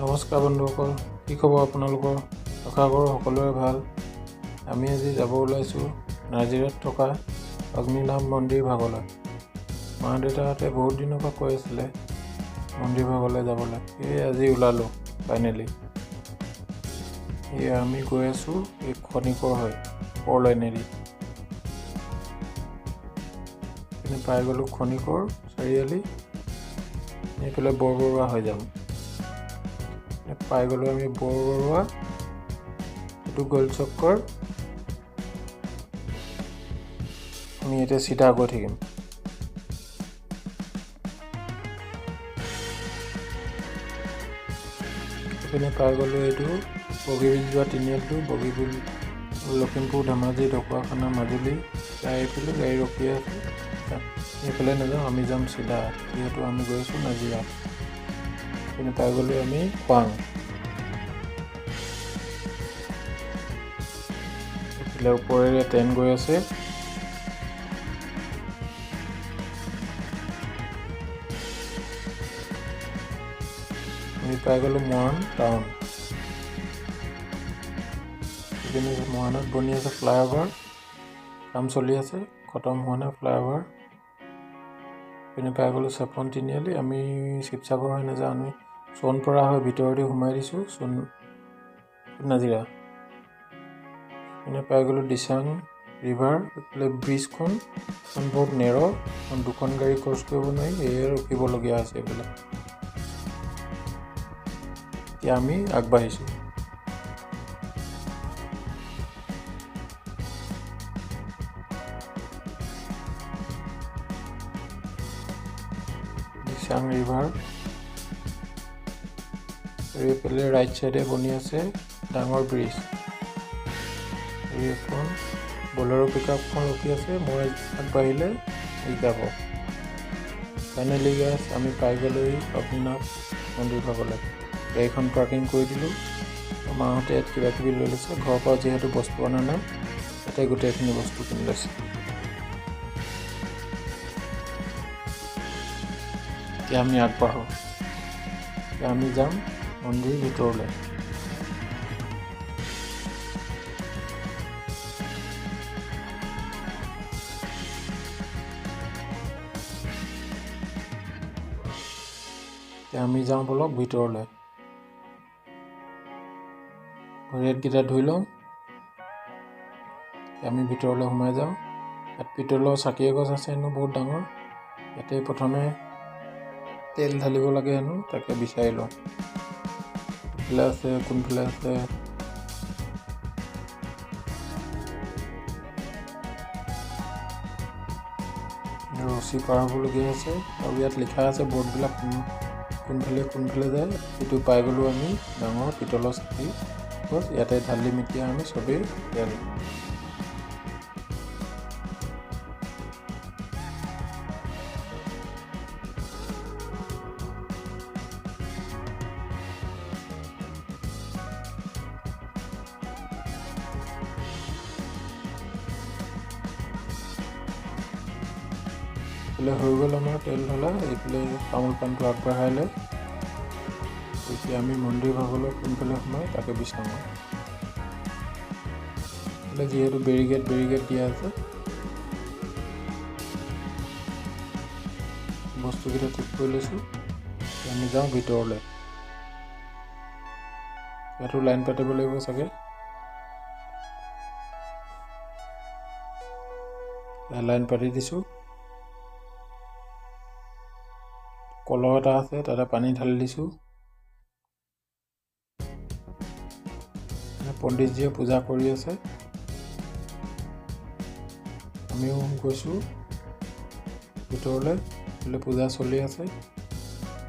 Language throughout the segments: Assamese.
নমস্কাৰ বন্ধুসকল, কি খবৰ আপোনালোকৰ? আশা কৰোঁ সকলোৰে ভাল। আমি আজি যাব ওলাইছোঁ নাজিৰাত থকা অগ্নিনাভ মন্দিৰ ভাগলৈ। মা দেউতাহঁতে বহুত দিনৰ পৰা কৈ আছিলে মন্দিৰ ভাগলৈ যাবলৈ, সেয়ে আজি ওলালোঁ ফাইনেলি। এয়া আমি গৈ আছোঁ এই খনিকৰ হৈ ফ'ৰ লাইনেদি। পাই গ'লোঁ খনিকৰ চাৰিআলি, এইফালে বৰবৰুৱা হৈ যাম। পাই গ'লোঁ আমি বৰবৰুৱা, এইটো গোলচক্কৰ। আমি এতিয়া চিধা গৈ থাকিম। এইপিনে পাই গ'লোঁ এইটো বগীবিল যোৱা তিনিআলিটো, বগীবিল, লখিমপুৰ, ধেমাজি, ঢকুৱাখানা, মাজুলী। এইফালে গাড়ী ৰখি আছে, এইফালে নাযাওঁ, আমি যাম চিধা, যিহেতু আমি গৈ আছোঁ নাজিৰা। এইপিনে পাই গ'লোঁ আমি খোৱাং। এইফালে ওপৰেৰে ট্ৰেইন গৈ আছে। আমি পাই গ'লোঁ মৰাণ টাউন। এইপিনে মৰাণত বনি আছে ফ্লাইঅভাৰ, কাম চলি আছে, খতম হোৱা নাই ফ্লাইঅভাৰ। এইপিনে পাই গ'লোঁ চেপন তিনিআলি। আমি শিৱসাগৰ হৈ নাযাওঁ, আমি চোনপৰা হৈ ভিতৰেদি সোমাই দিছোঁ চোন নাজিৰা। এইপিনে পাই গ'লোঁ দিচাং ৰিভাৰ। এইফালে ব্ৰিজখন বহুত নেৰ', দুখন গাড়ী ক্ৰছ কৰিব নোৱাৰি, সেয়ে ৰখিবলগীয়া হৈছে এইফালে। এতিয়া আমি আগবাঢ়িছোঁ। দিচাং ৰিভাৰ আৰু এইফালে ৰাইট চাইডে বনি আছে ডাঙৰ ব্ৰিজ। এইখন বলেৰ' পিকআপখন ৰখি আছে, মই আগবাঢ়িলে ই যাব। ফাইনেলি গাইজ আমি পাই গ'লোঁ অগ্নিনাভ মন্দিৰ ভাগলৈ। গাড়ীখন পাৰ্কিং কৰি দিলোঁ। মাহঁতে ইয়াত কিবা কিবি লৈ লৈছে, ঘৰৰ পৰা যিহেতু বস্তু অনা নাই, ইয়াতে গোটেইখিনি বস্তু কিনি লৈছে। এতিয়া আমি আগবাঢ়োঁ, এতিয়া আমি যাম মন্দিৰ ভিতৰলৈ। এতিয়া আমি যাওঁ ব'লক ভিতৰলৈ। ভৰি হাতকেইটা ধুই লওঁ, আমি ভিতৰলৈ সোমাই যাওঁ। ইয়াত পিতলৰ চাকি এগছ আছে হেনো বহুত ডাঙৰ। ইয়াতে প্ৰথমে তেল ঢালিব লাগে হেনো, তাকে বিচাৰি লওঁ। কোনফালে আছে, কোনফালে আছে। ৰছী পাৰ হ'বলগীয়া আছে আৰু ইয়াত লিখা আছে বৰ্ডবিলাক কোনফালে কোনফালে যায়। এইটো পাই গ'লোঁ আমি ডাঙৰ পিতলৰ চাকি গছ, ইয়াতে ঢালিম এতিয়া আমি চবেই তেল। এইফালে হৈ গ'ল আমাৰ তেল ঢলা। এইফালে তামোল পাণটো আগবঢ়াই লৈ এতিয়া আমি মন্দিৰ ভাগলৈ কোনফালে সোমাই তাকে বিচাৰোঁ। এইফালে যিহেতু বেৰিকেড দিয়া আছে, বস্তুকেইটা ঠিক কৰি লৈছোঁ। আমি যাওঁ ভিতৰলৈ। ইয়াতো লাইন পাতিব লাগিব চাগে। লাইন পাতি দিছোঁ। কলহ এটা আছে, তাতে পানী ঢালি দিছোঁ। পণ্ডিতজীয়ে পূজা কৰি আছে, আমিও গৈছোঁ ভিতৰলৈ। এইফালে পূজা চলি আছে।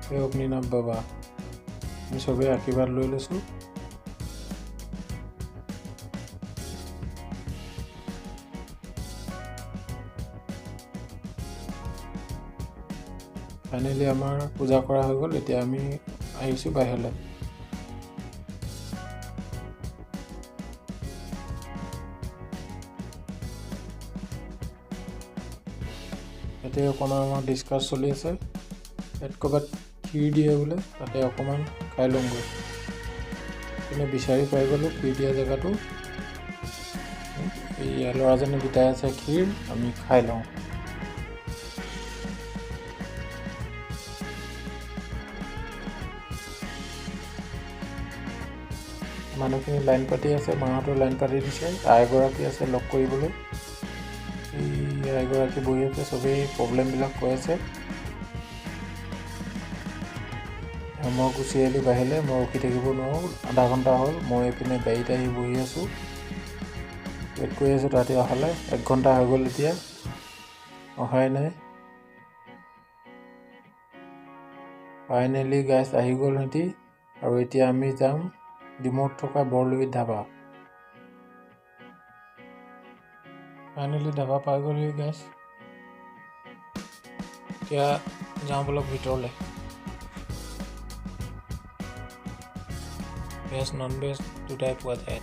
সেই অগ্নিনাভ বাবা, আমি চবেই আশীৰ্বাদ লৈ লৈছোঁ। ফাইনেলি আমাৰ পূজা কৰা হৈ গ'ল। এতিয়া আমি আহিছোঁ বাহিৰলৈ। ইয়াতে অকণমান আমাৰ ডিছকাছ চলি আছে। ইয়াত ক'ৰবাত ক্ষীৰ দিয়ে বোলে, তাতে অকণমান খাই লওঁগৈ। কিন্তু বিচাৰি পাই গ'লোঁ ক্ষীৰ দিয়া জেগাটো। এই ল'ৰাজনে গোটাই আছে ক্ষীৰ, আমি খাই লওঁ। মানুহখিনি লাইন পাতি আছে, মাহঁতৰ লাইন পাতি দিছে। আইগৰাকী আছে লগ কৰিবলৈ, এই আইগৰাকী বহি আছে, চবেই প্ৰব্লেমবিলাক কৈ আছে। মই গুচি আহিলোঁ বাহিৰলৈ, মই ৰখি থাকিব নোৱাৰোঁ, আধা ঘণ্টা হ'ল। মই এইপিনে গাড়ীত আহি বহি আছোঁ, ৱেইট কৰি আছোঁ তাহাঁতি অহালৈ। 1 ঘণ্টা হৈ গ'ল এতিয়া, অহাই নাই। ফাইনেলি গাইজ আহি গ'ল সিহঁতি। আৰু এতিয়া আমি যাম ডিমৌত থকা বৰলুইত ধাবা। ফাইনেলি ধাবা পাই গ'লোহি গাইজ। এতিয়া যাওঁ ব'লক ভিতৰলৈ। ভেজ নন ভেজ দুটাই পোৱা যায়।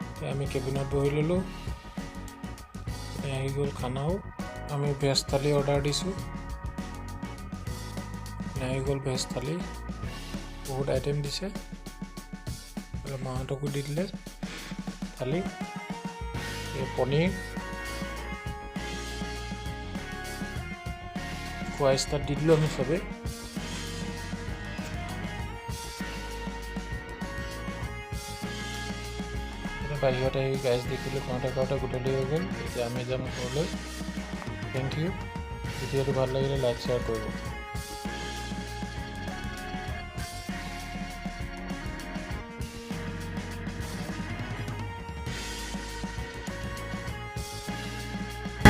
এতিয়া আমি কেবিনত বহি ল'লোঁ, আহি গ'ল খানাও। আমি ভেজ থালি অৰ্ডাৰ দিছোঁ, আহি গ'ল ভেজ থালি। বহুত আইটেম দিছে, মাহঁতকো দি দিলে থালি। পনীৰ খোৱা ষ্টাৰ্ট দি দিলোঁ আমি চবেই। বাহিৰত আহি গাইজ দেখিলোঁ, খাওঁতে খাওঁতে গধূলি হৈ গ'ল। এতিয়া আমি যাম ঘৰলৈ। Thank U. ভিডিঅ'টো ভাল লাগিলে লাইক শ্বেয়াৰ কৰিব।